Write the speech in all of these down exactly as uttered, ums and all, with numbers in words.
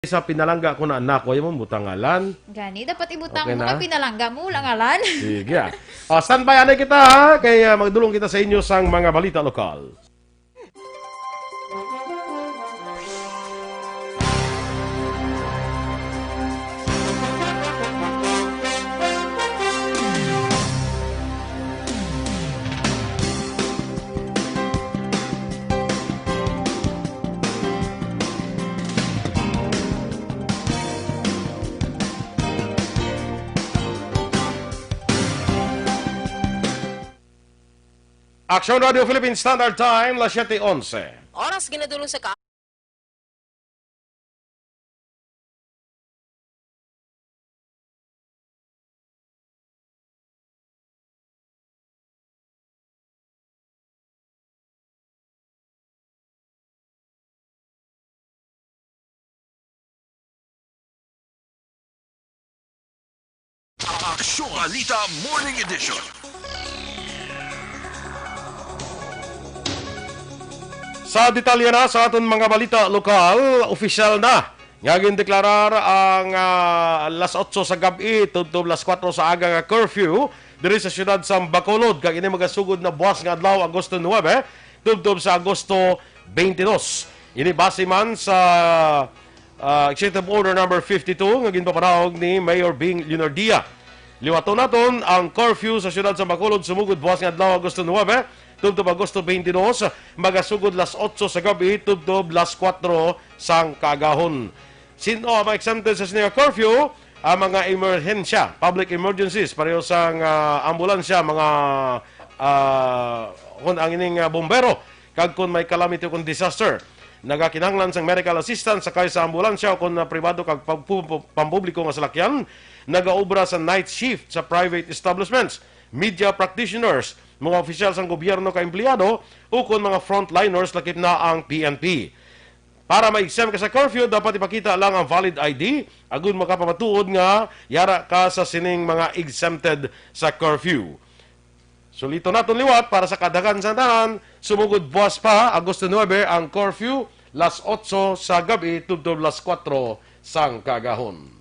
sa pinalangga ko na anak ko, ayaw mo butang ngalan. Gani, dapat ibutang Okay mo na? Kay pinalangga mo, wala ngalan. Sige, ah. Ah, standby, anay kita, ha? Kay, ah, magdulong kita sa inyo sang mga balita lokal. Action Radio Philippine Standard Time, las siete onse. Oras ginadulong sa ka- Aksyon Balita Morning Edition. Sa detalye na sa aton mga balita lokal, opisyal na nga gindeklarar ang, ah, las otso sa gab-i tubtob las kuwatro sa aga nga curfew diri sa siyudad sa Bacolod, kag ini magasugod na buwas nga adlaw, Agosto nuebe, tubtob sa Agosto twenty-two. Ini base man sa, ah, Executive Order Number fifty-two nga ginpapanahog ni Mayor Bing Leonardia. Liwaton naton ang curfew sa siyudad sa Bacolod sumugod buwas nga adlaw, Agosto nuebe, tubtob Agosto twenty-two, magasugod las otso sa gab-i tubtob las kuwatro sang kaagahon. Sino ang mga exempted sa sini nga curfew? Ang mga emerhensya, public emergencies, pareho sang, ah, ambulansya, mga, ah, kun ang ining, ah, bombero, kag kun may calamity o kun disaster, nagakinahanglan sang medical assistance, sakay sa ambulansya o kun, ah, pribado kag pagpu-, pampubliko nga salakyan, nagaobra sa night shift sa private establishments, media practitioners, mga opisyal sang gobyerno ka empleyado, o kon mga frontliners, lakip na ang P N P. Para ma-exempt ka sa curfew, dapat ipakita lang ang valid I D, agud makapamatuod nga yara ka sa sining mga exempted sa curfew. Suliton naton liwat para sa kadaghan sa tanan, sumugod buwas pa, Agosto nuebe, ang curfew, las otso sa gab-i tubtob las kuwatro sang kaagahon.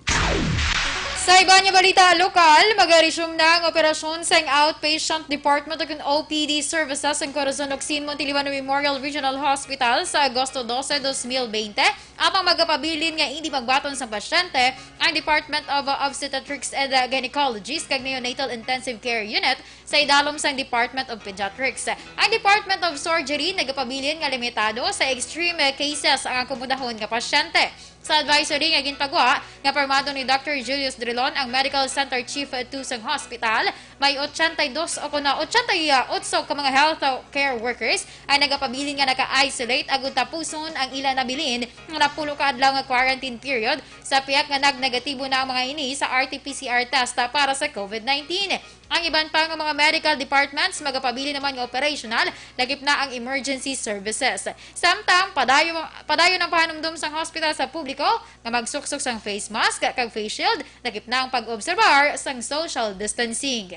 Sa iban nga balita lokal, mag-resume na ang operasyon sang Outpatient Department o kon O P D services sang Corazon Ocsin Montiliwan Memorial Regional Hospital sa Agosto dose, dos mil bente, apang magapabilin nga indi magbaton sang pasyente ang Department of Obstetrics and Gynecologies kag Neonatal Intensive Care Unit sa idalom sang Department of Pediatrics. Ang Department of Surgery nagapabilin nga limitado sa extreme cases ang akomodahon nga pasyente. Sa advisory nga ginpagwa nga pormado ni Doctor Julius Drilon, ang Medical Center Chief two sang hospital, may ochenta y dos o kon ochenta y ocho ka mga health care workers ang nagapabilin nga naka-isolate agud tapuson ang ila nabilin nga napulo ka adlaw nga quarantine period sa pihak nga nag-negatibo na ang mga ini sa R T P C R test para sa COVID nineteen. Ang iban pa nga mga medical departments magapabilin naman nga operational, lakip na ang emergency services. Samtang padayon, padayon ang pahanumdom sang hospital sa publiko nga magsuksok sang face mask kag face shield, lakip na ang pag-obserbar sang social distancing.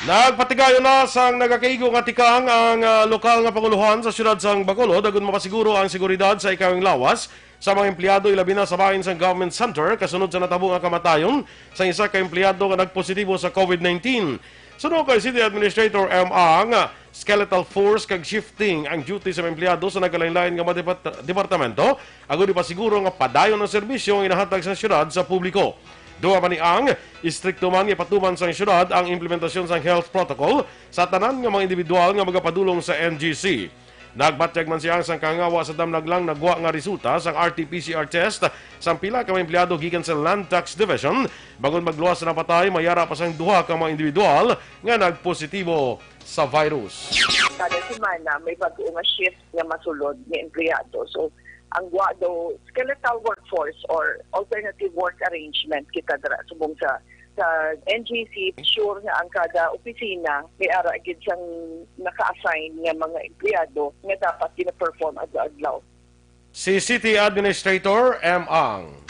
Nagpatigayon na sang nagakaigo nga tikang ang, ah, lokal nga pangulohan sa siyudad sang Bacolod agud mapasiguro ang seguridad sa ikawing lawas sa mga empleyado, ilabi na sa bahin sang government center, kasunod sa natabo nga kamatayon sang isa ka empleyado nga nagpositibo sa COVID nineteen. Suno kay City Administrator M. Ang, skeletal force kag shifting ang duty sa mga empleyado sa nagkalain-lain nga mga depart-, departamento, agud ipasiguro nga padayon ang serbisyo nga ginahatag sa siyudad sa publiko. Dugang pa ni Ang, istrikto man nga ipatuman sang siyudad ang implementasyon sang health protocol sa tanan nga mga individual nga magapadulong sa N G C. Nagbatyag man si Ang sang kahangawa sa damnag lang nagwa nga resulta sang R T P C R test sang pila ka mga empleyado gikan sa Land Tax Division, bangod magluwas na patay, mayara pa sang duha ka mga individual nga nagpositibo sa virus. Kada semana, may bag-o nga shift nga masulod nga empleyado. So, ang gwa daw, skeletal workforce or alternative work arrangement kita dira subong sa, sa N G C. Sure nga ang kada opisina may ara gid sang naka-assign nga mga empleyado nga dapat gina-perform adlaw-adlaw. Si City Administrator M. Ang.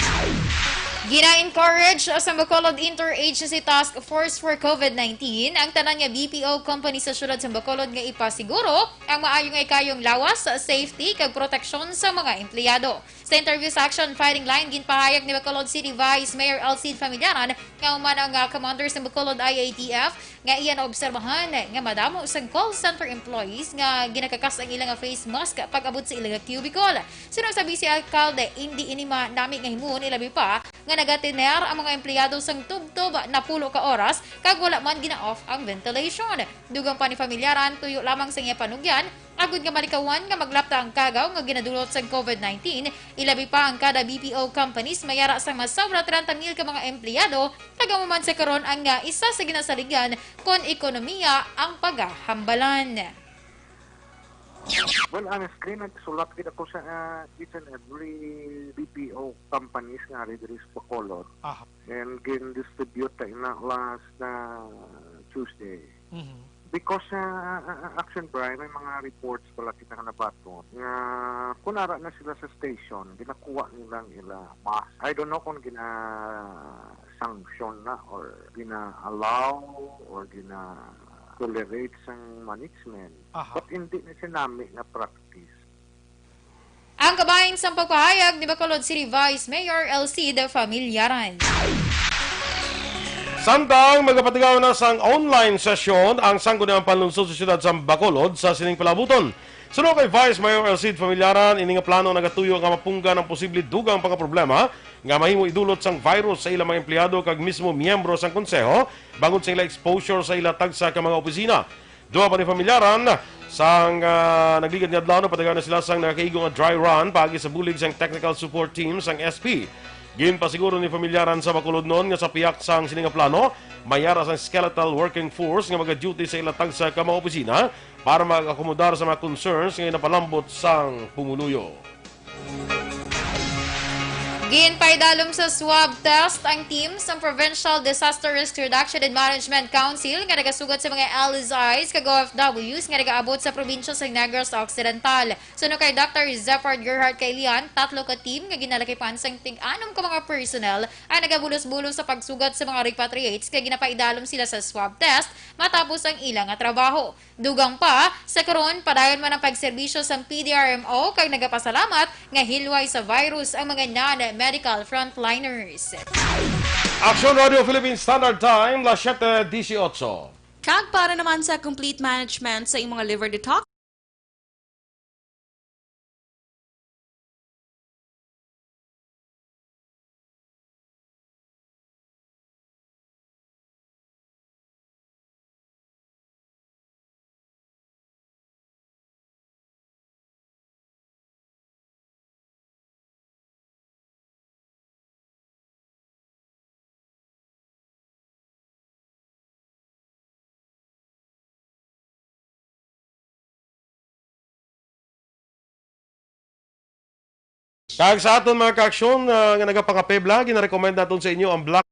Gina-encourage sa Bacolod Interagency Task Force for COVID nineteen ang tanan nga B P O company sa siyudad sa Bacolod nga ipasiguro ang maayo nga ikayong lawas, safety, kag proteksyon sa mga empleyado. Sa interview sa Action Fighting Line, ginpahayag ni Bacolod City Vice Mayor Alcide Familiaran nga human ang, ah, commander sa Bacolod I A T F nga iya naobserbahan nga madamo sang call center employees nga ginakakas ang ila nga face mask pag-abot sa ila nga cubicle. Suno sa Vice Alcalde, indi ini ma-, nami nga himuon, ilabi pa nga nagatener ang mga empleyado sang tubtob napulo ka oras kag wala man gina-off ang ventilation. Dugang pa ni Familiaran, tuyo lamang sa iya panugyan, agod nga malikawan nga maglapta ang kagaw nga ginadulot sang COVID nineteen, ilabi pa ang kada B P O companies may ara sang masobra trenta mil ka mga empleyado, kag amo man sa karon ang, ah, isa sa ginasaligyan kon ekonomiya ang pagahambalan. Well, honestly, nagsulat gid ako sa, ah, each and every B P O companies nga ari diri sa Bacolod. Aha. And gin-distribute ta ina last na Tuesday. Mhm. Because, ah, ah, ah, Action Brian, may mga reports pala kita nga nabaton nga kung ara na sila sa station, ginakuha nila ang ila mask. I don't know kung gina-sanction na or gina-allow or gina-tolerate sang management. Aha. But hindi na sinami nga practice. Ang kabahin sang pagpahayag ni Bacolod City Vice Mayor Alcide Familiaran. Samtang magapatigaw na sang online session ang Sangguniang Panlungsod sa Siyudad sa Bacolod sa sining palabuton. Suno kay Vice Mayor Alcide Familiaran, ini nga plano nagatuyo nga mapunggan ang posible dugang pa nga problema nga mahimo idulot sang virus sa ila mga empleyado kag mismo miyembro sang konseho bangod sa ila exposure sa ila tagsa ka mga opisina. Duha pa ni Familiaran, sang, ah, nagligad nga adlaw, nagpatigaw na sila sang nakaigo nga dry run paagi sa bulig sang technical support team sang S P. Ginpasiguro ni Familiaran sa Bacolodnon nga sa pihak sang sini nga plano, may ara sang skeletal working force nga maga-duty sa ila tagsa ka mga opisina para mag-akomodar sa mga concerns nga ginapalambot sang pumuluyo. Ginpaidalom sa swab test ang team sa Provincial Disaster Risk Reduction and Management Council nga nagasugat sa mga L S Is kag O F Ws nga nagaabot sa probinsya sa Negros Occidental. Suno kay Doctor Zephyr Gerhard Kailian, tatlo ka team nga ginalakipan sang tig-anom ka mga personnel ang nagabulos-bulos sa pagsugat sa mga repatriates kag ginapaidalom sila sa swab test matapos ang ila nga trabaho. Dugang pa, sa karon, padayon man ang pagserbisyo sang P D R M O kag nagapasalamat nga hilway sa virus ang mga non-medical frontliners. Action Radio Philippine Standard Time, las siete dieciocho. Kag para naman sa complete management sa imong liver detox, Kag sa aton mga kaaksyon, ah, nga nagapangapebla, ginarekomenda naton sa inyo ang Black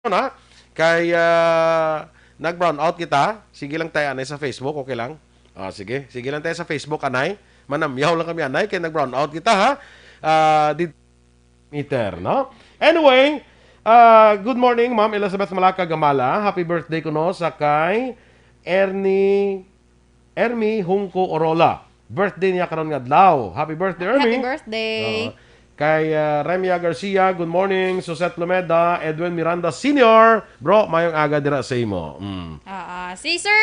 na kay, ah, nag-brown out kita. Sige lang tayo, anay, sa Facebook, okay lang? Ah, sige, sige lang tayo sa Facebook, anay. Manamyaw lang kami, anay, kay nag-brown out kita, ha? Ah, di meter, no? Anyway, ah, good morning, Ma'am Elizabeth Malaka Gamala. Happy birthday kuno sa kay Ernie, Ermi Hungko Orola. Birthday niya karon nga adlaw. Happy birthday, Ermi. Happy birthday. Oo. Kay, ah, Remia Garcia, good morning. Suset Lumeda, Edwin Miranda Senior. Bro, mayong aga dira sa imo. Mm. Ah, ah. Si Sir,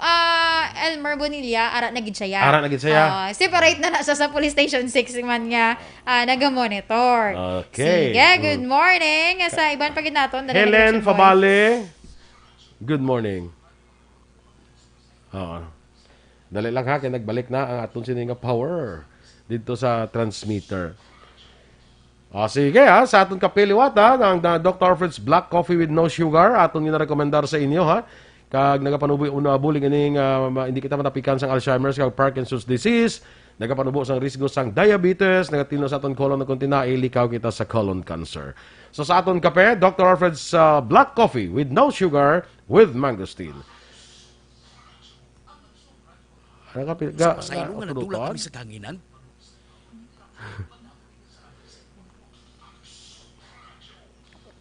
ah, Elmer Bonilla, ara na gid siya. Ara na gid siya. Ah, separate na na siya sa Police Station six man nga, ah, naga-monitor. Okay. Sige, good Mm. morning. Sa iban pa gid naton, dali na Helen gid siya, boy. Fabale, good morning. Oo. Dali lang ha, kay nagbalik na ang aton sini nga power dito sa transmitter. O, sige ha, sa aton kape liwat ha, ang, ah, Doctor Alfred's Black Coffee with No Sugar, aton ginarekomendar sa inyo ha. Kag nagapanubo una bulig ining, ah, ma-, hindi kita matapikan sang Alzheimer's kag Parkinson's disease. Nagapanubo sang risgo sang diabetes, nagatinlo sa aton colon, kung tinai, likaw kita sa colon cancer. So sa aton kape, Doctor Alfred's, ah, black coffee with no sugar with mangosteen. Ano ka, pi-, Sa ga-, pasaylo nga ga-, natulak kami sa kahanginan.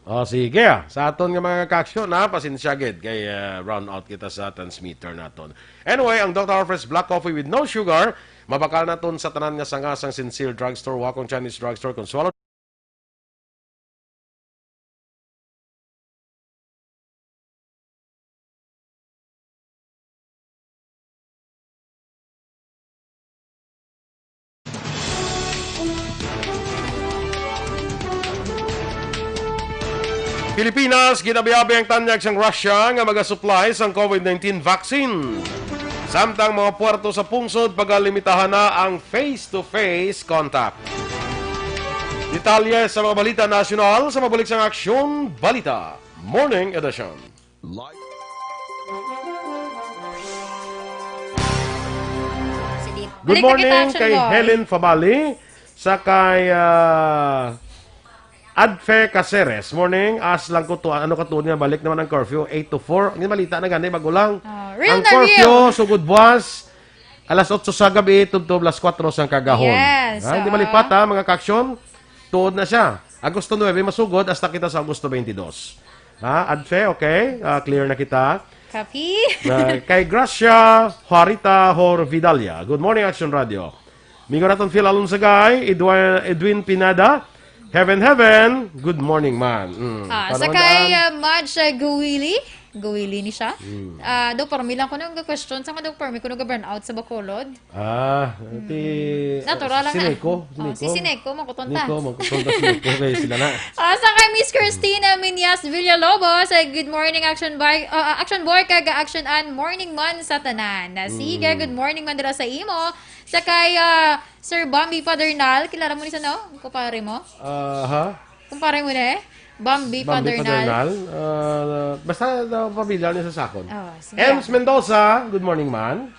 Oh, sige, ah. Sa aton nga mga kaaksyon, ha, pasensya gid kay, ah, round out kita sa transmitter naton. Anyway, ang Doctor Alfred's Black Coffee with no sugar, mabakal naton sa tanan nga sanga sang Sincere Drugstore, Wacom Chinese Drugstore, Consuelo. Pilipinas, ginabiabi ang tanyag sang Russia nga magasupply sang COVID nineteen vaccine. Samtang mga puerto sa pungsod, pagalimitahan na ang face-to-face contact. Detalye sa mga balita nasyonal sa mabalik sang Aksyon Balita Morning Edition. Live. Good Balik na kita, morning Action kay Boy. Helen Fabali, sa kay, ah, Adfe Caceres. Morning, as lang ko to, ano ka to niya, balik naman ang curfew, eight to four. Ang balita na gani, bago lang. Oh, real Ang na curfew, real. Sugod buwas, alas otso sa gabi, tubtob alas kuwatro sang kagahon. Yes, Ha, hindi oo. malipat ha, mga kaaksyon. Tuod na siya. Agosto nuebe, masugod, hasta kita sa Agosto twenty-two. Ha, Adfe, okay? Ah, clear na kita. Copy. Ah, kay Gracia Juarita Hor Vidalia. Good morning, Action Radio. Migo naton Phil Alonsagay, Edwin, Edwin Pinada. Heaven, heaven. Good morning, man. Mm, Ah, paano sa kay, daan? ah, Madge, ah, Guwili. Guwili ni siya. Mm. Ah, daw, parang lang ko nang question. Sa nga daw, parang ko nag-burn out sa Bacolod. Ah, ti, Natural lang si na. Nico, Oh, Nico. si, si Nico, mangkuton ta. Nico, mangkuton ta si Nico, kay sila na. Ah, sa kay Miss Christina Minyas Villalobos, ay, "Good morning, Action Boy, ah, ah, Action Boy, kag Action Ann, morning man sa tanan." Na, sige, Mm. good morning man dira sa imo. Sa kay, ah, Sir Bambi Padernal, kilala mo ni sa, no? Kumpare mo? Aha. Kumpare mo na eh? Bambi Bambi Padernal. Padernal. Ah, basta, ah, pamilya niya sa sakon. Oh, sige. Ems Mendoza, good morning, man.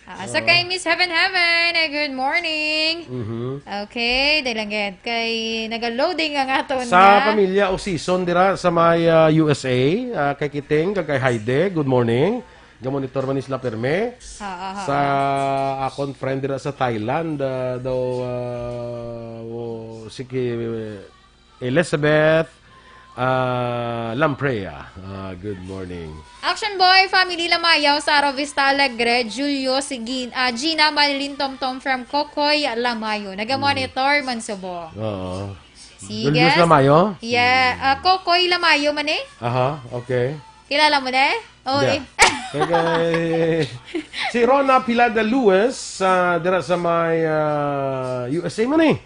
Ah, sa Oh. kay Miss Heaven Heaven, eh, good morning. Mhm. Okay, dahil lang yan. Kay naga-loading ang aton Sa nga. pamilya o season dira sa may, ah, U S A, ah, kay Kiting, kag kay Haide, good morning. Gamonitor man ni sila pirme. Ah, ah, ah, Sa ah. akon friend dira sa Thailand, ah, daw, ah, o, si ki-, Elizabeth, ah, Lamprea. Ah, good morning. Action Boy, family Lamayaw, Sara Vista Alegre, Julio, si Gin-, ah, Gina Malilin Tomtom from Kokoy, Lamayo. Naga-monitor man subo. Oo. Sige. Julius Lamayo? Yeah. Ah, Kokoy Lamayo man eh. Aha, okay. Kilala mo na eh? Oo Hindi. eh. Kay, kay, si Rona Pilada Lewis, ah, dira sa may, ah, U S A man eh.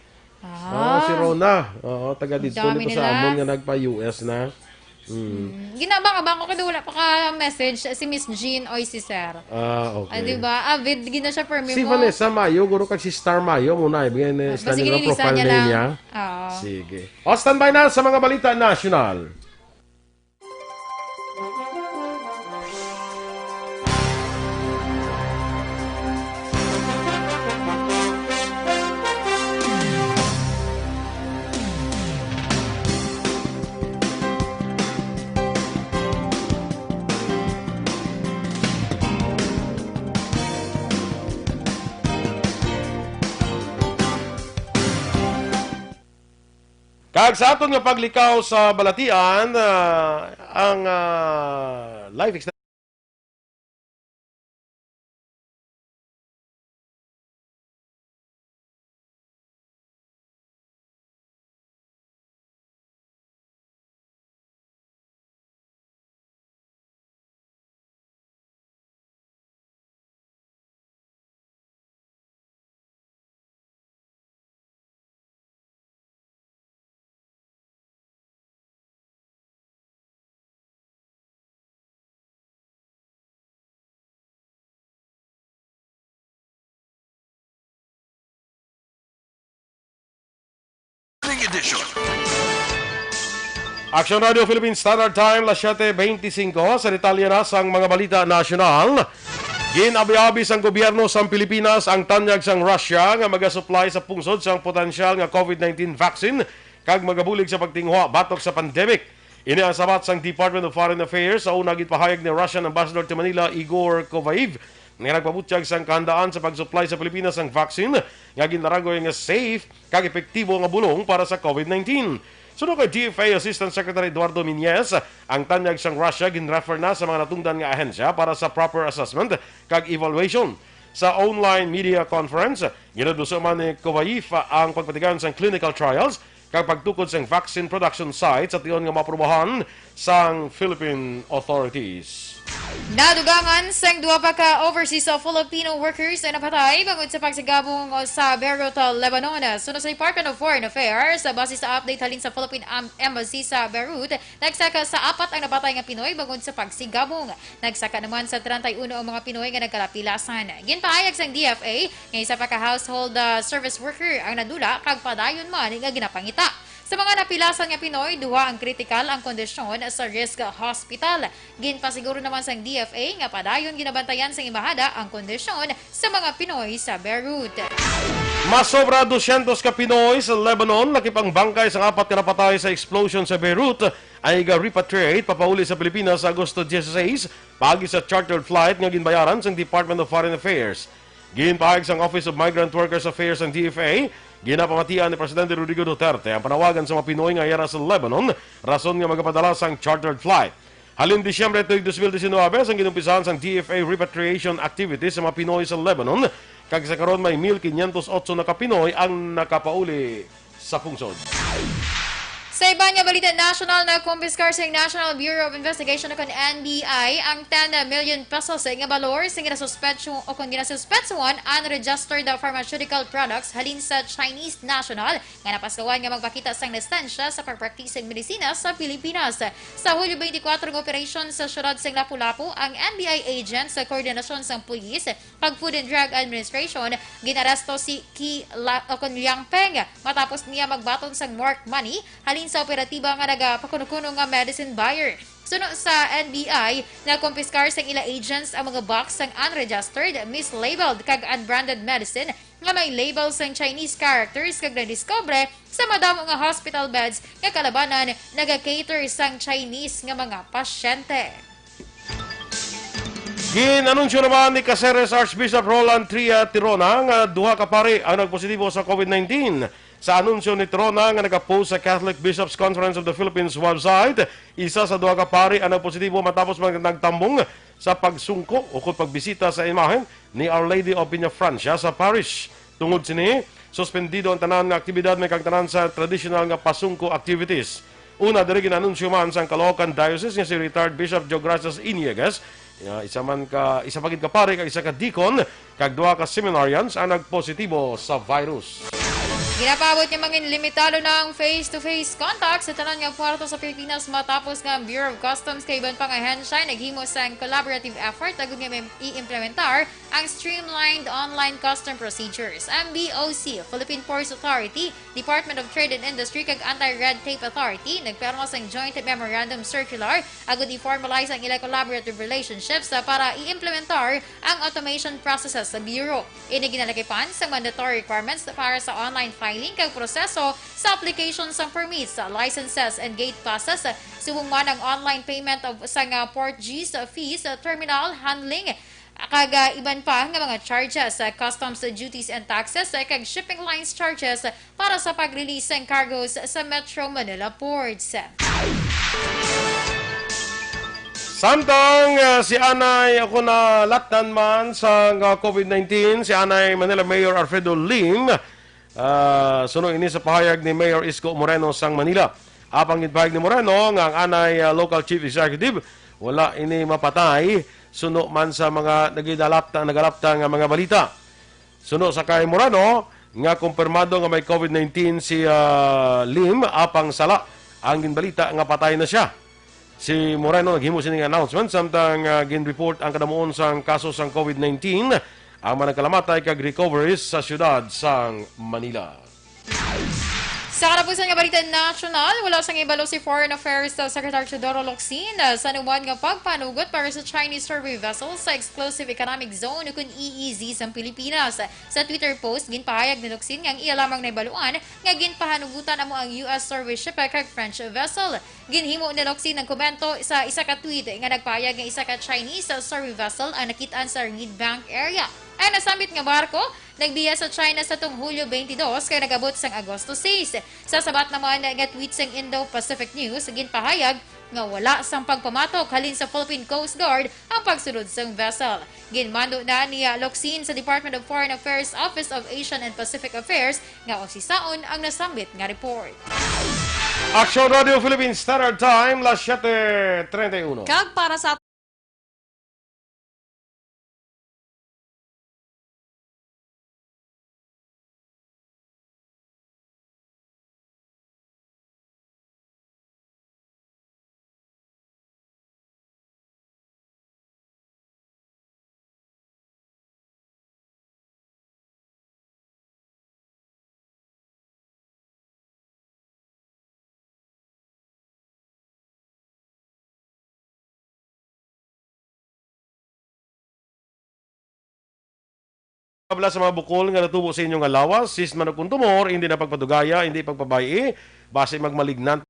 Ah. Oo, si Rona. Oo, taga dito Dami nito sa nila. amon nga nagpa-U S na. Mm. Mm. Ginabang-abang ko kay wala pa ka message si Miss Jean oy si Sir. Ah, okay. Ah, di ba? Avid gina siya for me Si mo. Vanessa Mayo, guro kag si Star Mayo muna, ibigay ni Ah, Stan basta yung ginilisan profile niya name lang. niya. Oo. Sige. O, standby na sa mga balita nasyonal. Kag sa aton nga paglikaw sa balatian, ah, ang, ah, life extension Morning edition. Action Radio Philippine Standard Time, las siete veinticinco. Sa detalye na sang mga balita nasyonal, gin-abi-abi sang gobyerno sang Pilipinas ang tanyag sang Russia nga magasupply sa pungsod sang potensyal nga COVID nineteen vaccine kag magabulig sa pagtinguha batok sa pandemic. Ini ang sabat sang Department of Foreign Affairs sa una ginpahayag ni Russian Ambassador to Manila, Igor Kovaev, nga nagpabutyag sang kahandaan sa pag-supply sa Pilipinas sang vaccine nga ginlaragoy nga safe kag epektibo nga bulong para sa COVID nineteen. Suno kay D F A Assistant Secretary Eduardo Miñez, ang tanyag sang Russia ginrefer na sa mga natungdan nga ahensya para sa proper assessment kag evaluation. Sa online media conference, ginaduso man ni Kovaev ang pagpatigayon sang clinical trials kag pagtukod sang vaccine production site sa tion nga maaprubahan sang Philippine authorities. Nadugangan sang duha pa ka overseas Filipino workers ang napatay bangod sa pagsigabong sa Beirut, Lebanon. Suno sa Department of Foreign Affairs, base sa update halin sa Philippine Am-, Embassy sa Beirut, nagsaka sa apat ang napatay nga Pinoy bangod sa pagsigabong. Nagsaka naman sa treinta y uno ang mga Pinoy nga nagkalapilasan. Ginpahayag sang D F A nga isa pa ka household, ah, service worker ang nadula kag padayon man nga ginapangita. Sa mga napilasan nga Pinoy, duha ang kritikal ang kondisyon sa Risk Hospital. Ginpasiguro naman sang D F A nga padayon ginabantayan sang embahada ang kondisyon sa mga Pinoy sa Beirut. Mas sobra dosyentos ka Pinoy sa Lebanon nakipangbangkay sang apat ka napatay sa explosion sa Beirut. Ang iga repatriate papauli sa Pilipinas sa Agosto dieciséis paagi sa chartered flight nga ginbayaran sang Department of Foreign Affairs. Ginpahayag sang Office of Migrant Workers Affairs sang D F A, ginapamatian ni Presidente Rodrigo Duterte ang panawagan sa mga Pinoy nga yara sa Lebanon, rason nga magapadala sang chartered flight. Halin Disyembre tuig dos mil diecinuebe, sang ginumpisahan sang D F A repatriation activities sa mga Pinoy sa Lebanon, kag sa karon may mil quinientos otso na ka Pinoy ang nakapauli sa pungsod. Sa iban nga balita national, nakumpiskar sa National Bureau of Investigation o kon N B I ang ten million pesos nga balor sa ginasuspetsyo o kon ginasuspetsuhan unregistered pharmaceutical products halin sa Chinese national nga napaslawan nga magpakita sang lisensya sa pagpraktisang medisina sa Pilipinas. Sa Hulyo twenty-four nga operasyon sa siyudad sang Lapu-Lapu ang N B I agents sa koordinasyon sang pulis kag Food and Drug Administration, ginaresto si Ki La-, o kon Liang Peng matapos niya magbaton sang marked money halin sa operatiba nga nagapakuno-kuno nga medicine buyer. Suno sa N B I, nakumpiskar sang ila agents ang mga box sang unregistered, mislabeled, kag unbranded medicine nga may label sang Chinese characters kag nadiskubre sa madamo nga hospital beds nga kalabanan naga-cater sang Chinese nga mga pasyente. Gin-anunsyo naman ni Caceres Archbishop Roland Tria Tirona nga duha ka pari ang nagpositibo sa COVID nineteen. Sa anunsyo ni Tirona nga nagapost sa Catholic Bishops Conference of the Philippines website, isa sa duha ka pari ang nagpositibo matapos mag-, nagtambong sa pagsungko ukon pagbisita sa imahen ni Our Lady of Peñafrancia sa parish. Tungod sini, suspendido ang tanan nga aktibidad may kag tanan sa traditional nga pasungko activities. Una, diri gin-anunsyo man sang Caloocan Diocese nga si retired Bishop Deogracias Inieguez, nga isa man ka, isa pa gid ka pari kag isa ka deacon kag duha ka seminarians ang nagpositibo sa virus. Ginapaabot nga mangin limitado na ang face-to-face contact sa tanan nga puerto sa Pilipinas matapos nga ang Bureau of Customs kag iban pang ahensya naghimo sang collaborative effort agud nga may i-implementar ang streamlined online custom procedures. Ang B O C, Philippine Ports Authority, Department of Trade and Industry kag Anti-Red Tape Authority nagpirma sang joint memorandum circular agud i-formalize ang ila collaborative relationships, ah, para i-implementar ang automation processes sa Bureau. Ini ginalakipan sa mandatory requirements para sa online filing kag proseso sa application sang permits, licenses, and gate passes. Subong man ang online payment of sang, ah, port dues, fees, terminal handling, kag, ah, iban pa nga mga charges, ah, customs duties and taxes, ah, kag shipping lines charges para sa pag-release sang cargos sa Metro Manila ports. Samtang, ah, si anay, ako, nalatnan man sa, ah, COVID nineteen, si anay Manila Mayor Alfredo Lim, ah, suno ini sa pahayag ni Mayor Isko Moreno sang Manila. Apang ginpahayag ni Moreno nga ang anay, ah, local chief executive wala ini mapatay, suno man sa mga nagidalapta, nagalapta nga mga balita. Suno sa kay Moreno nga kumpirmado nga may COVID nineteen si, ah, Lim, apang sala ang ginbalita nga patay na siya. Si Moreno naghimo sining announcement samtang, ah, ginreport ang kadamuon sang kaso sang COVID nineteen, ang mga nagkalamatay kag recoveries sa siyudad sang Manila. Sa katapusan nga balita nasyonal, wala sang ibalo si Foreign Affairs Secretary Teodoro Locsin sa anuman nga pagpanugot para sa Chinese survey vessel sa Exclusive Economic Zone, kun E E Z, sang Pilipinas. Sa Twitter post, ginpahayag ni Locsin nga ang iya lamang nahibaluan nga ginpahanugutan amo ang U S survey ship kag French vessel. Ginhimo ni Locsin ang komento sa isa ka tweet nga nagpahayag nga isa ka Chinese survey vessel ang nakit-an sa Reed Bank area. Ang nasambit nga barko nagbiya sa China sa tong Hulyo twenty-two kag nag-abot sang Agosto sais. Sa sabat naman nga tweet sang Indo-Pacific News, ginpahayag nga wala sang pagpamatok halin sa Philippine Coast Guard ang pagsulod sang vessel. Ginmando na ni Locsin sa Department of Foreign Affairs Office of Asian and Pacific Affairs nga usisaon ang nasambit nga report. Action Radio Philippine Standard Time, las siete treinta y uno. Kag para sa Kabla sa mga bukol nga natubo sa inyo nga lawas, sisman o kon tumor, hindi na pagpadugaya, hindi pagpabay-i, basi magmalignant.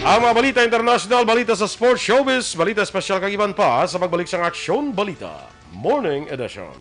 Ang mga balita international, balita sa sports, showbiz, balita espesyal, kag iban pa sa pagbalik sang Aksyon Balita Morning Edition.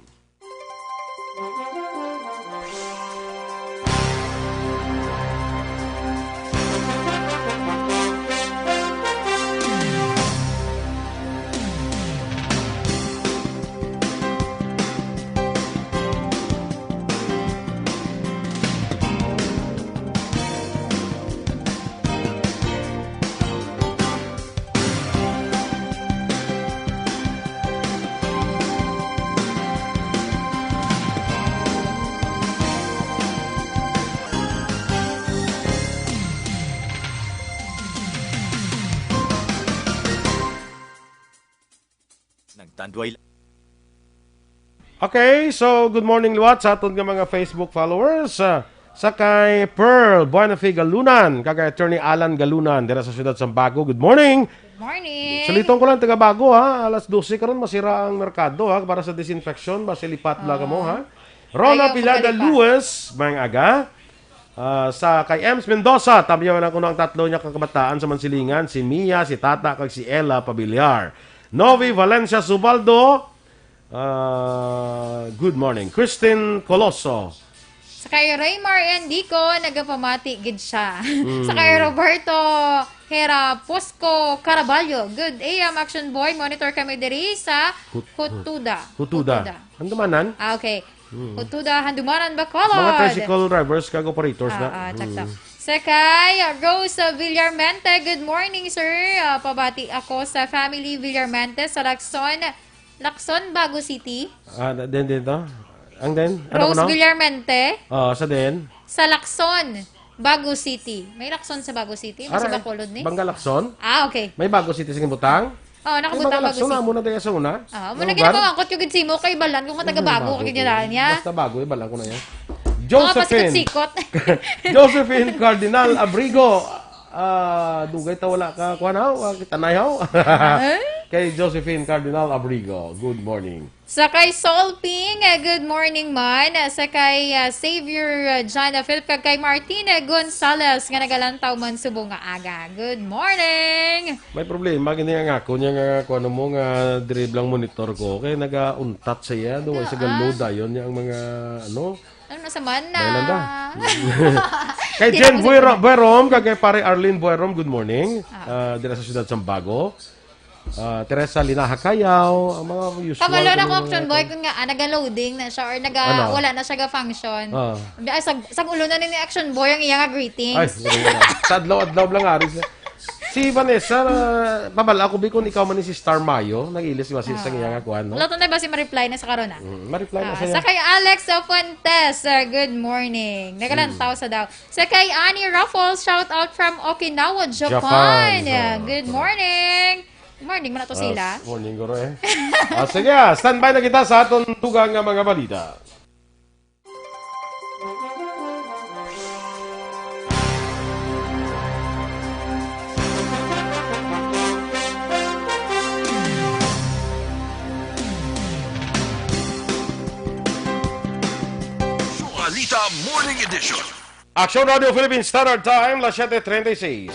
Nagtandway la- Okay, so good morning liwat sa aton nga mga Facebook followers. Ah, sa kay Pearl Buenafe Galunan, kag kay Attorney Alan Galunan, dira sa siyudad Sambago. Good morning. Morning. Saliton ko lang, taga Bago, ha. Alas dose karon, masira ang merkado, ha, para sa disinfection. Basi lipat lang kamo, ha. Ah. Rona Ayaw Pilada makalipat. Lewis, maayong aga. Ah, sa kay Ems Mendoza, tamyaw na kuno ang tatlo niya kakabataan sa Mansilingan, si Mia, si Tata, kag si Ella Pabiliar. Novi Valencia Subaldo, ah, good morning. Christine Coloso. Sa kay Raymar Endico, nagapamati gid siya. Mm. Sa kay Roberto Hera Posco Caraballo, good A M Action Boy, monitor kami diri sa Hut-, Hutuda. Hutuda. Hutuda. Ang dumanan? Ah, okay. Mm. Hutuda, Handumanan, Bacolod. Mga tricycle drivers kag operators na. Ah, ah, tsakto. Mm. Sa kay Rose Villarmente, good morning, sir. Ah, pabati ako sa family Villarmente sa Lacson, Lacson, Bago City. Ah, na-, din, din to? Ang din? Ano Rose kuno? Villarmente. Oo, sa din? Sa Lacson, Bago City. May Lacson sa Bago City? May sa Aray, Bacolod ni? Bangga Lacson? Ah, okay. May Bago City sa Ginbutang? Oh, Ay, nakabutang mga Bago Lacson, City. Amo na tayo sa una. Ah, Ang muna lugar? Ginagawa ko yung ginsi mo, kay Balan, kung mataga Ay, Bago, Bago kay ko. Ginaranya. Basta Bago, eh, Balan ko na yan. Mga Josephine. pasikot-sikot. Josephine Cardinal Abrigo. Ah, dugay ta wala ka, kuwan, haw? Ah, kita na, haw? Ah? Kay Josephine Cardinal Abrigo, good morning. Sa kay Sol Ping, eh, good morning man. Sa kay, ah, Xavier, ah, John Philip, kag kay Martina Gonzalez nga nagalantaw man subong nga aga. Good morning! May problema gini ang ako niya nga, kung ano mo nga, diri lang monitor ko kay nagauntat siya, do sa galo dayon niya ang mga, ano. Ano na sa man na? May landa. Kay Di Jen na Buero-, Buerom, kag kay Pare Arlene Buerom, good morning. Ah. Ah, dira sa siyudad Sambago. Ah, Teresa Linaha Cayaw, ang mga usual Kabalo na ko, mga Action Boy, kung nga, ah, naga-loading na siya or naga, Ano? wala na siya ga-function. Ah. Di, ah, sag, sag ulo na ni Action Boy ang iya nga greetings. Ay, wala, wala. Sa adlaw-adlaw lang, ari siya. Si Vanessa, ah, pabal ako, bi, kung ikaw man ni si Star Mayo, nag-ilis ba si Ah. sa iya nga kuwan, no? Wala to na ba si ma-reply na sa karon, ah? Mm, ma-reply na Ah, siya. sa kay Alex Fuentes, ah, good morning. Nagalantaw Mm. sa daw. Sa kay Annie Ruffles, shout out from Okinawa, Japan. Japan. Ah, Good morning. Morning man na to sila. Ah, morning, guro, eh. Ah, sige, ah, standby na kita sa aton dugang nga mga balita. Balita Morning Edition. Action Radio Philippine Standard Time, las siete treinta y seis.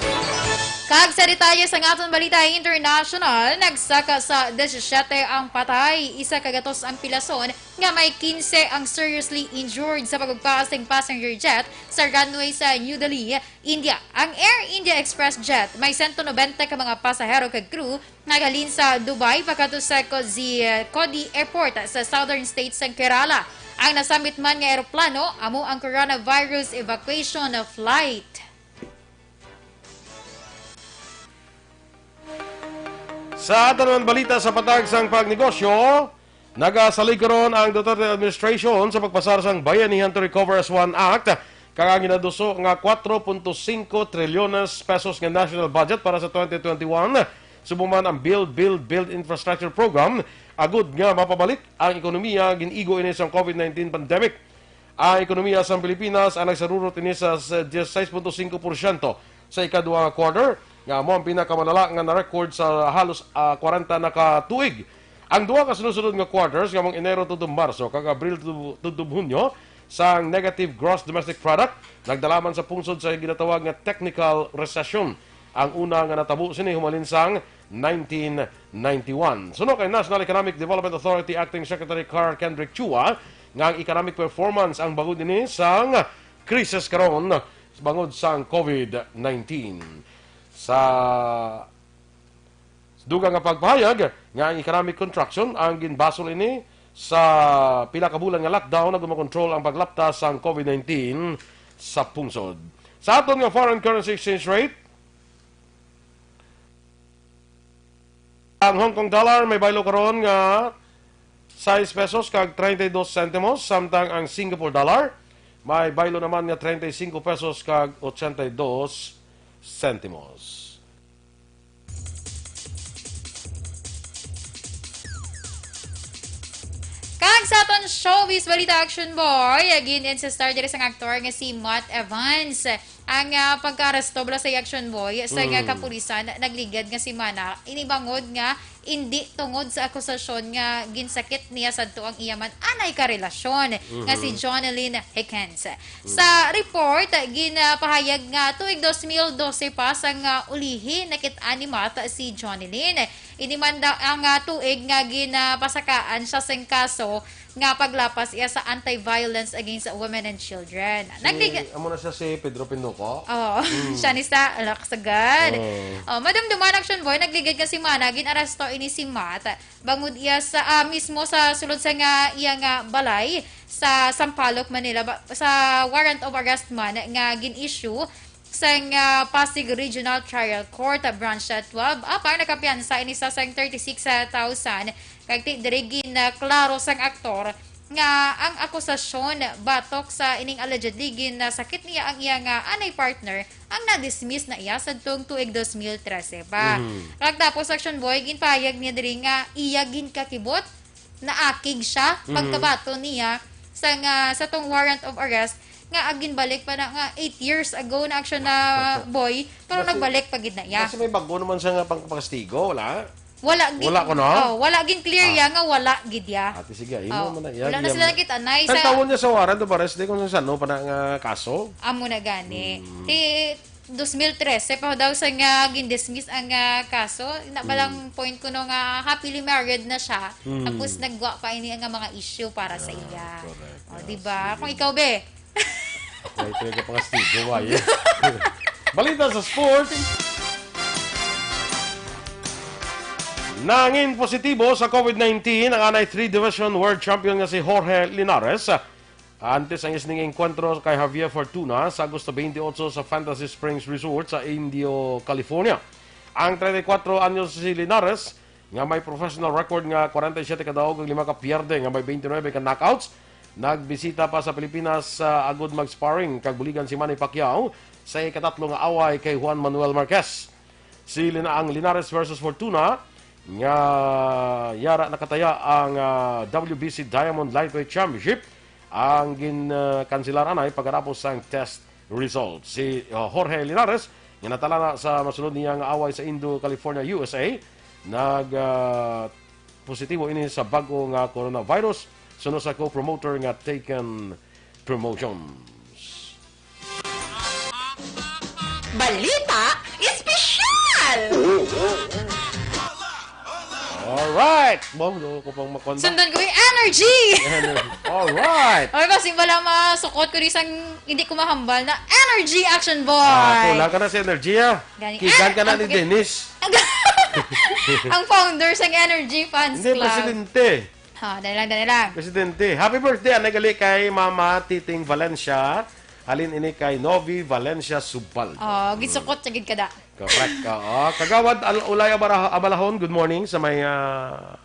Kag sa detalye sang aton balita international, nagsaka sa disisiete ang patay, isa ka gatos ang pilason, nga may kinse ang seriously injured sa pagugpas sing passenger jet sa runway sa New Delhi, India. Ang Air India Express jet may sento nobenta ka mga pasahero kag crew naghalin sa Dubai pakadto sa Kozi-, Kodi Airport sa southern state sang Kerala. Ang nasamit man nga eroplano amo ang coronavirus evacuation flight. Sa aton naman balita sa patag sang pagnegosyo, nagasalig karon ang Duterte administration sa pagpasar sang Bayanihan to Recover as One Act, kag ang ginaduso nga kuwatro punto singko trilyones pesos nga national budget para sa twenty twenty-one, subong man ang Build, Build, Build Infrastructure Program, agud nga mapabalik ang ekonomiya gin-igo ini sang covid nineteen pandemic. Ang ekonomiya sang Pilipinas ang nagsarurot ini sa, sa dieciséis punto singko porsyento sa ikaduha nga quarter, nga amo ang pinakamalala nga na-record sa halos, ah, kwarenta na ka tuig. Ang duha ka sunod-sunod nga quarters, nga mong Enero tubtob Marso kag Abril tub-, tubtob Hunyo, sang negative gross domestic product, nagdala man sa pungsod sa ginatawag nga technical recession. Ang una nga natabo sini humalin sang nineteen ninety-one. Suno kay National Economic Development Authority Acting Secretary Carl Kendrick Chua nga ang economic performance ang bangod ini sang krisis karon bangod sang covid nineteen. Sa dugang nga pagpahayag nga ang economic contraction ang ginbasol ini sa pila ka bulan nga lockdown agud makontrol ang paglapta sang covid nineteen sa pungsod. Sa aton nga foreign currency exchange rate, ang Hong Kong dollar may baylo karon nga sais pesos kag treinta y dos sentimos, samtang ang Singapore dollar may baylo naman nga treinta y cinco pesos kag ochenta y dos sentimos. Kag sa aton showbiz balita, Action Boy, gin-insistar diri sang aktor nga si Matt Evans ang, ah, pagkaaresto bala sa Action Boy sa nga Mm. kapulisan nagligad nga semana. Ini bangod nga indi tungod sa akusasyon nga ginsakit niya sadto ang iya man anay ka relasyon nga si Mhm. Jonelyn Hickens. Mm. Sa report, ginapahayag nga tuig dos mil dose pa sang, ah, ulihi nakit-an ni Matt si Jonelyn. Ini man daw ang, ah, tuig nga ginapasakaan siya sing kaso nga paglapas iya sa Anti-Violence Against Women and Children. Si, Naglig- amo na siya si Pedro Pinuco? Oo. Mm. Siya ni sa Laksagad. Oo. Oh, madumduman, Action Boy, nagligad nga semana, gin-aresto ini si Matt. Bangod iya sa, ah, mismo sa sulod sa nga iya nga balay sa Sampaloc, Manila, ba, sa warrant of arrest man nga gin-issue sang, ah, Pasig Regional Trial Court, ah, Branch twelve. Apang nakapiyansa ini sa sang thirty-six thousand. Kag ti diri gin, ah, klaro sang aktor nga ang akusasyon batok sa ining allegedly gin, ah, sakit niya ang iya nga anay partner ang na-dismiss na iya sadtong tuig dos mil trese pa. Mhm. Kag tapos, Action Boy, ginpahayag niya diri nga iya ginkakibot, naakig siya, Mhm. pagkabaton niya sa nga, sa tong warrant of arrest nga ginbalik pa na nga eight years ago na, Action na, Boy, pero Kasi, nagbalik pa gid na iya. Kasi may bago naman siya nga pangkastigo, wala? Wala gid. Wala ko, no? Oh, wala gid clear Ah. ya nga wala gid ya. Ate, sige, imo Oh, man na, wala na iya sila man. Nakita, nay, sa Tan-awon niya sa warrant of arrest, di kung sa ano pa na nga kaso. Amo na gani. Mm. Ti dos mil trese pa daw sa nga gindismiss ang, ah, kaso. Na pa lang Mm. point ko no nga happily married na siya. Mm. Tapos nagwa pa ini nga mga issue para sa Ah, iya. correct. Oh, Ah, di ba? sige. Kung ikaw, be, Why talaga pangastigo, why? Balita sa sport. Nangin positibo sa covid nineteen ang anay three division world champion nga si Jorge Linares. Antes ang isning engkwentro kay Javier Fortuna sa Agosto twenty-eight sa Fantasy Springs Resort sa Indio, California. Ang treinta y cuatro anyos si Linares nga may professional record nga forty-seven ka daog kag lima ka pierde nga may twenty-nine ka knockouts, nagbisita pa sa Pilipinas, ah, agud mag-sparring kag buligan si Manny Pacquiao sa ikatatlo nga away kay Juan Manuel Marquez. Si Lina-, ang Linares versus Fortuna nga yara nakataya ang, ah, W B C Diamond Lightweight Championship ang gin, ah, kanselar anay pagkatapos sang test result. Si, uh, Jorge Linares, nga natalana sa masunod niya nga away sa Indo, California, U S A, nag, uh, positibo ini sa bag-o nga coronavirus, suno sa co-promoter nga Taken Promotions. Balita Espesyal! Alright! Bong, doon ko pang makonda. Sundan ko yung energy! Energy. Alright! Okay, kasi wala masukot ko di sang hindi ko mahambal na energy, Action Boy! Ah, kulang ka na sa energy, ah. Gani. Kigan ka na ni Dennis. Ang founder sang Energy Fans Club. Hindi, presidente. Ha, dali lang, dali lang. Presidente. Happy birthday, anay gali kay Mama Titing Valencia. Halin ini kay Novi Valencia Subal. Oh, gisukot sa gid kada. Correct. Oo. Kagawad Al-, Ulay Abara-, Abalahon, good morning sa may, ah,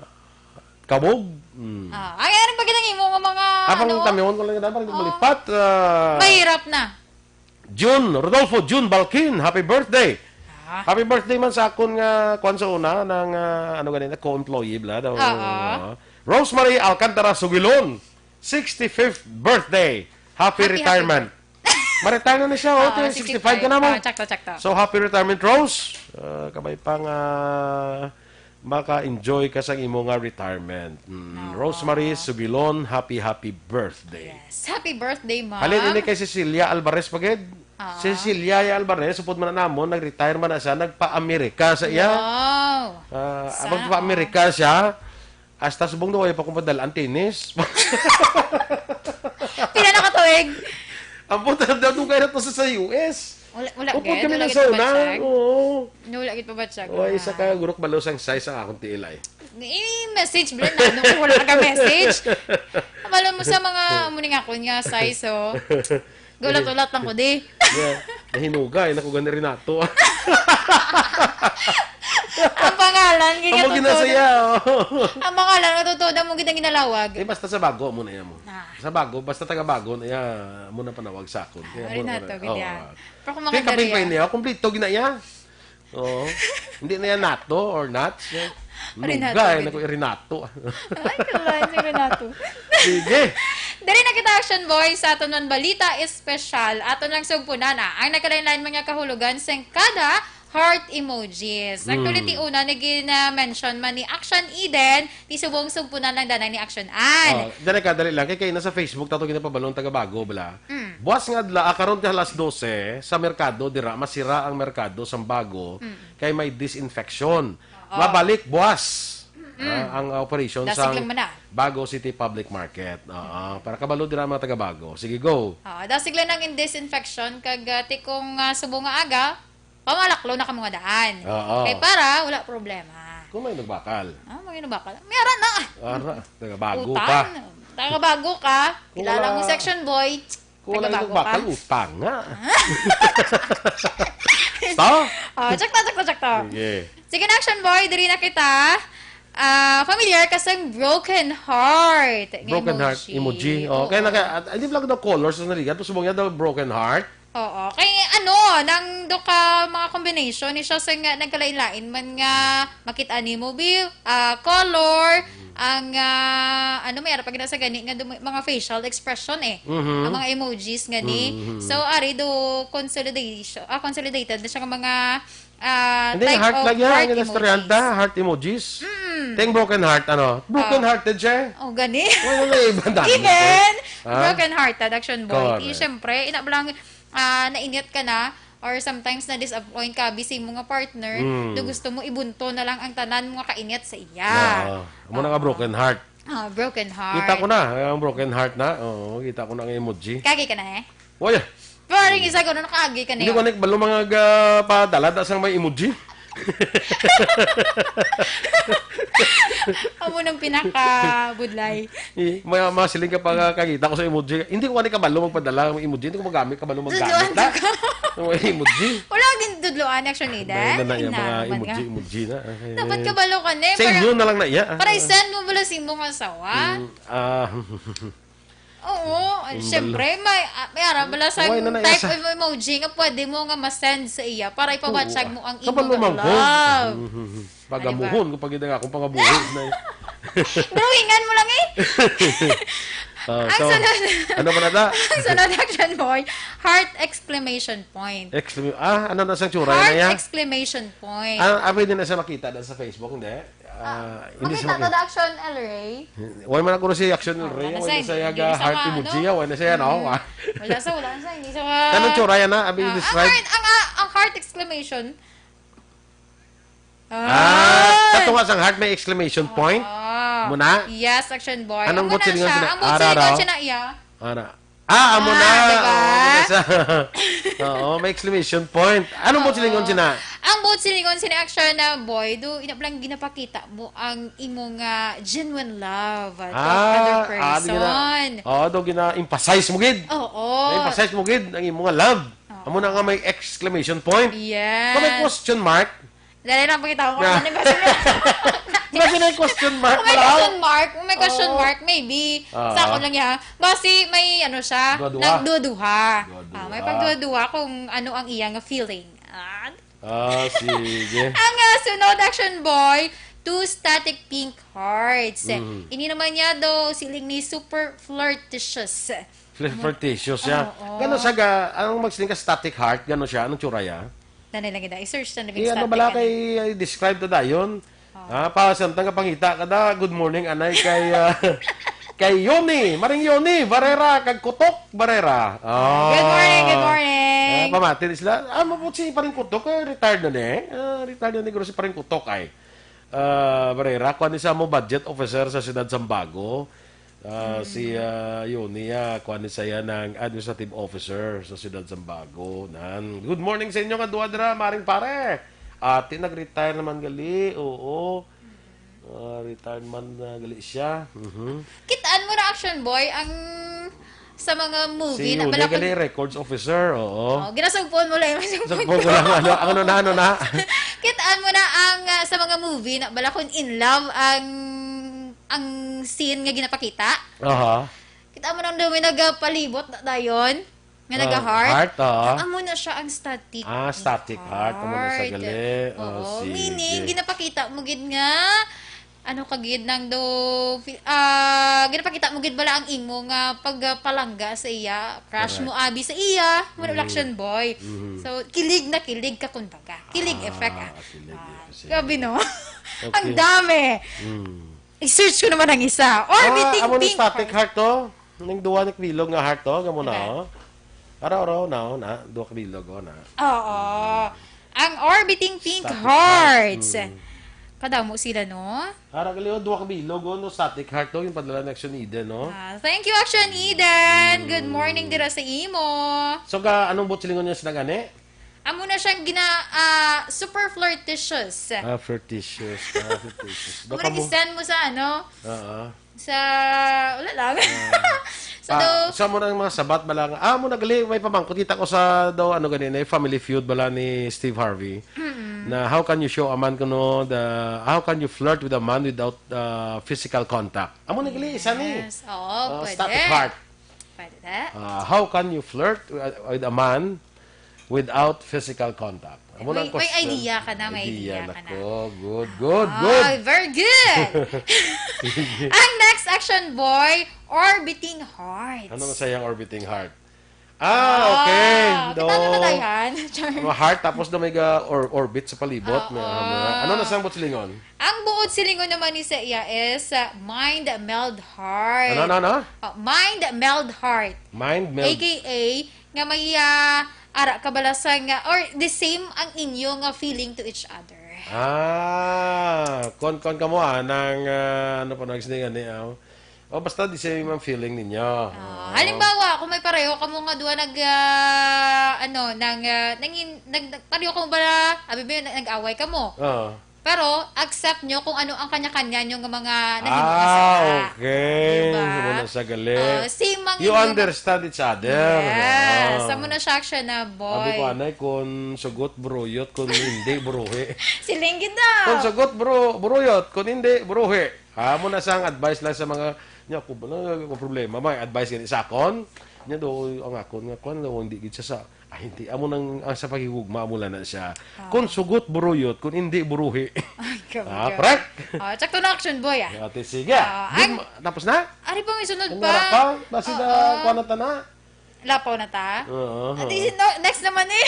Kabog. Mm. Ah, ay, anong pagkita nimo nga mga, Abang ano? Tamihon ko lang yan, parang di Oh. malipat, ah, Mahirap na. June, Rodolfo June Balkin, happy birthday. Ah. Happy birthday man sa akon nga, kuwan sa una, nang, ah, ano ganina, co-employee bla daw. Oo. Ah. Rosemary Alcantara Sugilon, sixty-fifth birthday. Happy Happy, happy retirement. Ma-retire na ni siya, oh, Oo, twenty sixty-five ka na mo. Ah, tsakto, tsakto. So, happy retirement, Rose. Ah, kabay pa nga maka-enjoy ka sa imo nga retirement. Mm, Oo. Rosemary Subilon, happy, happy birthday. Yes. Happy birthday, ma'am. Halin ini kay Cecilia Alvarez pa gid. Oo. Cecilia Alvarez, supod man na namon, nag-retire man na siya, nagpa-Amerika sa iya. Wow. Ah, Sa, magpa-Amerika siya. Hasta subong daw, ay pa kung padala ang tennis. Pila na ka tuig? Ang puta daw, doon kayo na to sa, sa U S. Wala, wala Upod gid, kami wala ng gid sauna. Pabatyag. Oo. No, wala gid pabatyag. O, isa ka gurok balo sang size ang akong tiil ay. I-message, bro, na, no, wala ka message. Kabalo mo sa mga muning akon nga size, oh. Gulat-ulat lang ko, di. Yeah. Nahinugay, nakugan ni Renato. Ang pangalan, Amo ginatutod. Ginasaya, oh. Ang pangalan, natutod, amo gid ang ginalawag. Eh, basta sa bago, amo na yan mo. Ah. Sa bago, basta taga bago na yan, amo na panawag sa akon. Ah, kaya amo na Renato, panawag. Gid yan. Oh, ah. Pero kung mga Kaya kaping dali, pa ah. Niya, kumplito gina iya. Oo. Hindi na yan nato or nuts. Yan. Renato, Nugay, gid. Naku, Renato. Ay, kalain si Renato. Sige. Dali na kita, Action Boy, sa aton man balita espesyal. Aton lang sugpunan, ah. Ang nagkalain-lain man nga kahulugan sang kada heart emojis. Actually, Hmm. ti una, nagin-, ah, mention man ni Action Eden, ti subong sugpunan lang danay ni Action Ann. Oh, dali ka, dali lang. Kay, kay nasa Facebook, tato ginapabalong taga Bago, bala. Mm. Buwas nga adlaw, ah, karon ti alas dose, sa merkado, dira, masira ang merkado, sang Bago, Mm. kay may disinfection. Oo. Mabalik buwas, Mm. ah, ang operation Dasig sa lang man na. Bago City Public Market. Oo, para kabalo dira ang mga taga Bago. Sige, go. Oo, dasig lang ang disinfection kag, ah, ti kung, ah, subong nga aga, pamalaklo na kamo nga daan. Oo. Kay para wala problema. Kung may nagbakal. Ah, may nagbakal. May ara na. Ara, taga Bago Utang. Ka. Taga Bago ka. Kung Kilala wala mo section boy. Kung wala Taga yung Bago bakal, ka? Utang nga. Sto? Oh, check to, check to, check to. Sige. Sige na, Action Boy, diri na kita. Ah, familiar ka sa broken heart nga Broken heart emoji. Emoji. Oh, Oo. Kaya naka, at, hindi lang daw colors sa narigat. Tapos subong niya daw broken heart. Oo. Kay ano, nang do ka mga combination, ni siya sa nga nagkalain-lain man nga makita nimo, bi, ah, color, Ang, ah, ano, may ara pa gina sa gani nga dum-, mga facial expression, eh. Mhm. Ang mga emojis gani. Mhm. So, ari do consolidation, ah, consolidated na siya nga mga, ah, Hindi, type heart of lang yan. heart Ang estudyante, emojis. Heart emojis. Mm. Ting broken heart, ano? Broken Oh. hearted siya. Oh, gani. Wala na iba dami. Even Ha? broken hearted, Action Boy. Correct. Di, syempre, ina lang, ah, nainit ka na, or sometimes na-disappoint ka, busy mo nga partner, Mm. do gusto mo ibunto na lang ang tanan mo nga kainit sa iya. Oo. Amo na nga Oo. broken heart. Ah, broken heart. Kita ko na, ang broken heart na. Oo, kita ko na ang emoji. Kagi ka na eh? Wala. Pero ang isa ko na nakaagi ka Hindi ko niyo. na balo mga ga-, padala, da sang may emoji. Amo nang pinakabudlay. Eh, may, masiling ka pa nga kagita ko sa emoji. Hindi ko ani kabalo magpadala ng emoji. Hindi ko magamit kabalo maggamit Tudloan na. ka. Ang mga emoji. Wala gin tudloan, actually, Dahil na na Ay, yung mga naman emoji, nga. emoji na. Ay, Dapat kabalo ka na eh. Sa inyo Para, na lang na iya. para i-send mo bala sa imong asawa. Mm, ah, Oo, ay, Ang syempre, may, ah, may ara bala sa Why na na type isa? of emoji nga pwede mo nga ma-send sa iya para ipabatsyag Oo. mo ang Kabalo imong man ko. love. Pagamuhon ko pag ina akong pangabuhi na. Drawingan mo lang eh. Ah, Ang so, sunod. ano pa na ta? Ang sunod, Action Boy, heart exclamation point. Exclama-, ah, ano na sang tsura Heart na yan? exclamation point. Ah, ah, pwede na siya makita na sa Facebook, hindi? Ah, Ah, hindi siya makita makita. to, Action El Rey. Wala man ako si Action El Oh, Rey, wala wala sa, na siya hindi ga sa heart ma-, emoji, ano? ah, wala na siya, no? Mm. Ah. Wala sa, wala sa, hindi sa ma- Anong tsura yan, ha? Abi, Ah, ang describe? heart, ang, ah, ang heart exclamation. Ah, Ah! sa tunga sang heart may exclamation point? Ah. Muna? Yes, Action Boy. Anong Amo na butsilingon siya. sina-, Ang ara, butsilingon ara. siya na iya. Ara. Ah, amo na. Ah, diba? Oo, sa-, oo, may exclamation point. Anong buot silingon Oo. sina? Ang buot silingon sina, Action na, boy, do, ina lang ginapakita mo ang imong, ah, genuine love to Ah, other ah, di gina-, person. Oo, do gina-emphasize mo gid. Oo. Na-emphasize mo gid ang imong love. Oo. Amo na nga may exclamation point. Yes. Kung may question mark, Dali lang, pakita ko kung Na. ano yung question. Imagine may question mark, Kung may wala. question mark, kung may question Oo. mark, maybe. Ah. Sa ako lang yan. Basi may ano siya, Duha-duha. nagduduha. Duha-duha. Ah, may pagduduha kung ano ang iyang feeling. Ah. Ah, sige. Ang, ah, sunod, Action Boy, two static pink hearts. Mm. Ini naman niya do, siling ni super flirtatious. Flir-, flirtatious siya. Oo. Gano siya ga-, ang magsiling ka static heart, gano siya? Anong tsura ya? Nanay lang kita. I-search na lang Eh, ano static bala ka kay, eh. I-describe ta dayon? Oh. Ah, pa, samtang nga pangita ka da, good morning, anay, kay, ah, kay Yoni, Maring Yoni, Barrera, kag Kutok, Barrera. Ah. Good morning, good morning. Ah, pamati ni sila. Ah, mabot si Paring Kutok, eh, retired na ni, eh. Ah, retired na ni, guro si Paring Kutok, ay. Ah, Barrera, kuha ni sa mo budget officer sa Siyudad Sambago. Ah, Mm. si, ah, Yoni, ah, kuha ni saya ng administrative officer sa Siyudad Sambago. Nan, good morning sa inyo nga duha dira, Maring Pare. Ate, nag-retire naman gali. Oo. Ah, retired man na gali siya. Mhm. Kitaan mo na, Action Boy, ang sa mga movie Si na Yoni bala gali, kung records officer. Oo. Oh, ginasugpon mo lang. Sugpon ko lang. Ano, ang ano na, ano na? Kitaan mo na ang, ah, sa mga movie na bala kung in love ang, ang scene nga ginapakita. Aha. Kitaan mo na ang dumi nagapalibot na dayon. Nga Ah, nag-heart? heart, ah. Amo na siya ang static Ah, static heart. Amo na siya heart. gali. Ah, Oo, sige. Meaning, ginapakita mo gid nga, ano ka gid nang do, fi-, ah, ginapakita mo gid bala ang imo nga pagpalangga sa iya, crush Correct. mo abi sa iya, mo Mm. Action Boy. Mhm. So, kilig na kilig ka, kumbaga. Kilig Ah, effect, ah. kilig Ah, effect. Sige. grabe, no? Okay. Ang dami. Mm. I-search ko naman ang isa. Ah, Orbiting amo ni pink static heart. heart to. Ning duwa ni bilog nga heart to, gamo na, Okay. oh. Ara, ara, na, oh, na. Duwa ka bilog, oh, na. Oo. Ang orbiting pink Static hearts. heart. Mm. Kadamo sila, no? Ara, gali, oh, duwa ka bilog, oh, no, static heart to, yung padala ni Action Eden, no? Ah, thank you, Action Eden. Good Mm. morning dira sa imo. So, ga, anong buot silingon niya sila gani? Amo na siyang gina-, ah, super flirtatious. Ah, flirtatious. Ah, flirtatious. Amo Baka na mo i-send mo sa ano? Oo. Sa, wala lang. Ah. So, Ah, daw sa mo nang mga sabat bala nga, ah, mo nagali, may pamangkot. Kita ko sa daw, ano gani, na Family Feud bala ni Steve Harvey. Mm-mm. Na how can you show a man kuno the, how can you flirt with a man without, uh, physical contact? Amo nagali, isa ni. Yes. Oo, Ah, pwede. static heart. Pwede. Ah, how can you flirt with, with a man without physical contact. Amo na May, ang may question. idea ka na, may Idea idea na ka na. ko. Good, good, Ah, good. very good. Ang next action, boy, orbiting heart. Ano na sayang orbiting heart? Ah, okay. Ah, kita na No. na tayo, han? Char. Ang heart, tapos na may ga-, or, orbit sa palibot. Oo. May, ano na sang silingon? Ang buod silingon naman ni sa iya is, uh, mind meld heart. Ano, ano, ano? Oh, mind meld heart. Mind meld. A K A nga may, ah, ara ka bala sa nga, or the same ang inyo nga feeling to each other. Ah, kon, kon kamo, ah, nang, ah, ano pa nagsilingan ni, ah? O, basta the same ang feeling ninyo. Ah, Oo. halimbawa, kung may pareho kamo nga duha nag, ah, ano, nang, ah, nangin-, nag-, nag-, pareho kamo bala, abi ba yun, nag-away kamo. Oo. Pero accept nyo kung ano ang kanya-kanya nyo nga mga nahimo nga Ah, sala. okay. Diba? Amo na sa gali. Oh, same ang You inyo nga understand each other. Yes. Ah. Amo na siya, action na, boy. Abi ko, anay, kung sugot, buruyot, kung hindi, buruhi. Siling gid daw. Kung sugot, buru-, buruyot, kung hindi, buruhi. Amo na sang advice lang sa mga, nya, ako ba lang, ako problema, may advice gani sa akon. Nya do, ang akon nga, kwan, hindi gid siya sa, Ay, hindi. Amo nang, ang sa paghigugma, amo lang na siya. Ah. Kung sugot, buruyot. Kung hindi, buruhi. Ay, grabe Ah, ka. correct? Ah, check to na, action boy, ah. Ate, sige. Ah, Di ang ma-, tapos na? Ari pa, may sunod Ang pa. Nara pa? Basi Oo. na, kuha na ta na. Lapaw na ta? Oo. Ate, si-, no, next naman eh.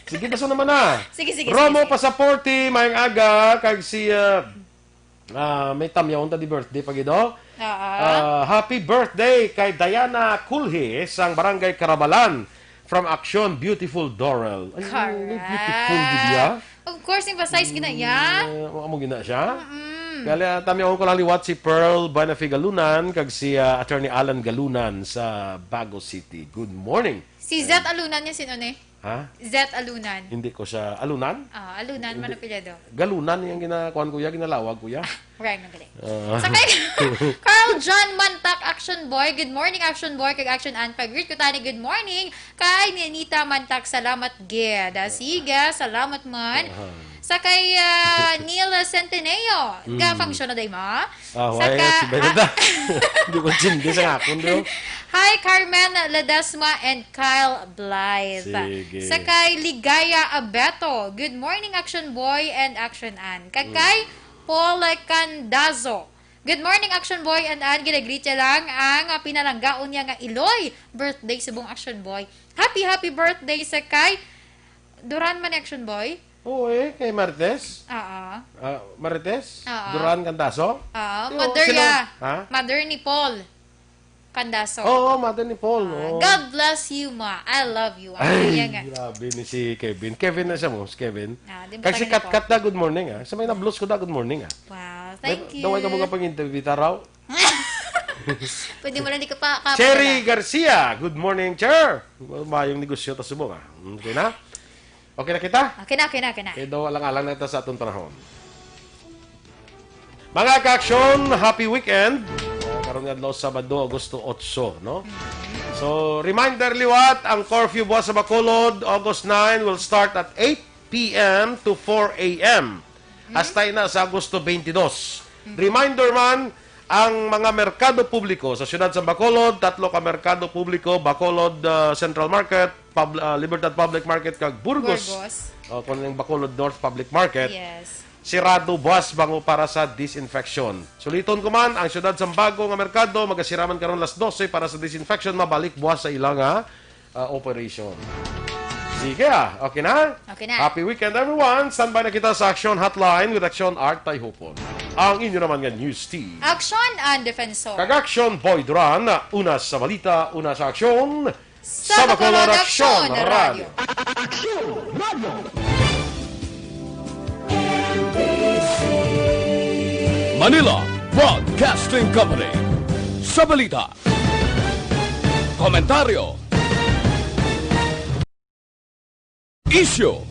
Sige, basta naman na. Sige, sige, Romo sige, sige. Pasaporte, mayang aga, kag si, ah, Ah, may tamyaw ta di birthday pa gid, oh. Oo. Ah, happy birthday kay Diana Kulhi sang Barangay Carabalan from Action, beautiful Dorel. Ay, may beautiful Correct. gid ya. Of course, emphasize gina ya. Mm, amo gina siya. Mm-mm. Kaya, ah, tamyaw ko lang liwat si Pearl Buenafe Galunan kag si, ah, Attorney Alan Galunan sa Bago City. Good morning. Si Zet Alunan niya, sino ni? Ha? Zet Alunan. Hindi ko siya, Alunan? Ah, Alunan, Hindi. man apelyido. Galunan yung ginakuan ko ya, ginalawag ko ya. Right, magaling. Ah. Sa kay Carl John Mantak, Action Boy. Good morning, Action Boy. Kag Action Ann, pag-greet ko tani, good morning. Kay Ninita Mantak, salamat gid. Ah, sige, salamat man. Aha. Sa kay, ah, Neil Centeneo, Mm. ga-function na day mo? Ah, Sa why? ka-, Si Beneda. ah, Hindi ko intindi sa akon, bro. Hi, Carmen Ledesma and Kyle Blythe. Sige. Sa kay Ligaya Abeto. Good morning, Action Boy and Action Ann. Kag Mm. kay Paul Candazo. Good morning, Action Boy and Ann. Ginagreet siya lang ang, ah, pinalanggaon niya nga iloy. Birthday subong, Action Boy. Happy, happy birthday sa kay Duran man, Action Boy. Oo, eh, kay Marites. Oo. Ah, Marites? Oo. Duran Candazo? Oo, Yo, mother sino? ya. Ha? Mother ni Paul Candazo. Oo, mother ni Paul, Ah, oo. God bless you, ma. I love you. Ang Ay, kanya nga. grabe ni si Kevin. Kevin na siya mo, si Kevin. Ah, di ba Kasi taga ni Paul? Katkat na, good morning, ah. Sa may nablos ko na, good morning, ah. Wow, May, thank you. daway ka mo kapag interview, taraw. Pwede mo lang di ka pa, ka- Cherry Garcia, good morning, Cher. Mayong negosyo ta subong, ah. Okay na? Okay na kita? Okay na, okay na, okay na. Kay daw alang-alang na kita sa atong panahon. Mga ka-action, happy weekend. Ah, karon nga adlaw, Sabado, Agosto otso, no? Mm-hmm. So, reminder liwat, ang curfew buwas sa Bacolod, August nine, will start at eight p m to four a m. Mm-hmm. Hasta na sa Agosto twenty-two. Mm-hmm. Reminder man, ang mga merkado publiko sa siyudad sa Bacolod, tatlo ka merkado publiko, Bacolod, ah, Central Market, Pub-, ah, Libertad Public Market, kag Burgos. Burgos. O, kung ang Bacolod North Public Market, Yes. sirado buwas bango para sa disinfection. Suliton ko man, ang siyudad sa Bago nga merkado, magasiraman karon las dose para sa disinfection, mabalik buwas sa ilang, ah, ah, operation. Sige, ah. Okay na? Okay na. Happy weekend, everyone. Standby na kita sa Action Hotline with Action Art Tayhupon. Ang inyo naman nga news team. Action and Defensor. Kag Action Boy Duran, una sa balita, una sa aksyon. Sa Bacolod Aksyon Radio. Aksyon Radio. Manila Broadcasting Company. Sa balita, komentaryo, isyu,